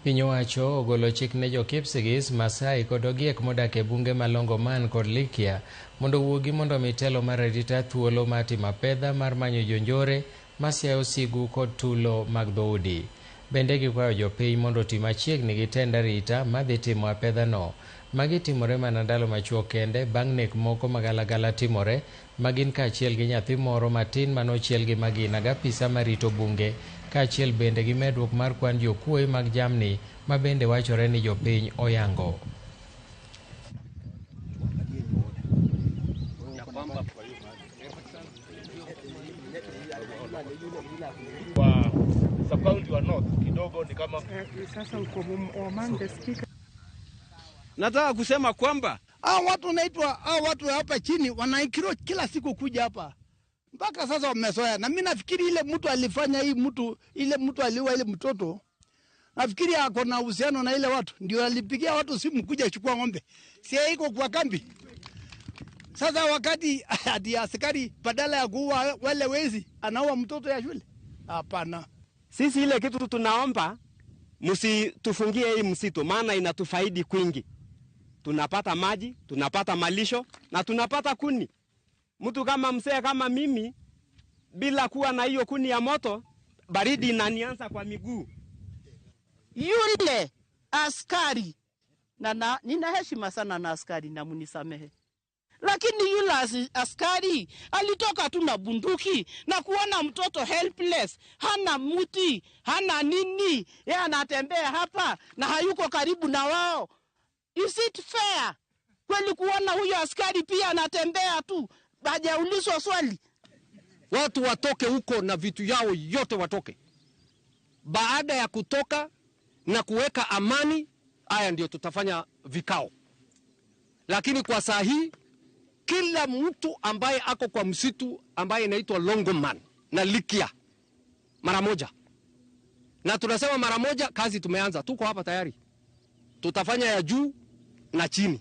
Piny owacho ogolo chik ne jo Kipsigis, Maasai kod Ogiek modak e bunge ma Longoman kod Likia mondo owuogi mondo omi telo mar arita thuolo mar timo apedha mar manyo jonjore masiayo sigu kod tulo mag dhoudi. Bende gikwayo jopiny mondo oti machiegni gi tend arita madhi timo apedhano. Magi timore mana ndalo machuok kende bang' nek moko magalagala timore ma gin kaachiel gi nyathi moro matin manochiel gi magina gapisa marito bunge kaachiel bende gi medruok mar kwan jokuoye mag jamni ma bende wachore ni jopiny oyango. Wa sub-county wa North kidogo ni kama Nataka kusema kwamba hao watu wanaitwa hao watu hapa chini wanaikiro kila siku kuja hapa mpaka sasa wamezoea. Na mimi nafikiri ile mtu alifanya hii mtu ile mtu aliua ile mtoto, nafikiri ako na uhusiano na ile watu, ndio alipigia watu simu kuja chukua ng'ombe, si iko kwa kambi. Sasa wakati ati askari badala ya kuua wale wezi anaua mtoto ya shule? Hapana. Sisi ile kitu tunaomba msitufungie hii msitu, maana inatufaidi kwingi. Tunapata maji, tunapata malisho na tunapata kuni. Mtu kama mzee kama mimi, bila kuwa na hiyo kuni ya moto, baridi inanianza kwa miguu. Yule askari na nina heshima sana na askari na munisamehe, lakini yule askari alitoka tu na bunduki na kuona mtoto helpless, hana muti, hana nini, yeye anatembea hapa na hayuko karibu na wao. Is it fair kweli kuona huyo askari pia anatembea tu hajaulizwa swali? Watu watoke huko na vitu yao yote watoke. Baada ya kutoka na kuweka amani, haya ndio tutafanya vikao. Lakini kwa saa hii kila mtu ambaye ako kwa msitu ambaye inaitwa Longoman na Likia mara moja. Na tunasema mara moja, kazi tumeanza, tuko hapa tayari. Tutafanya ya juu na chini.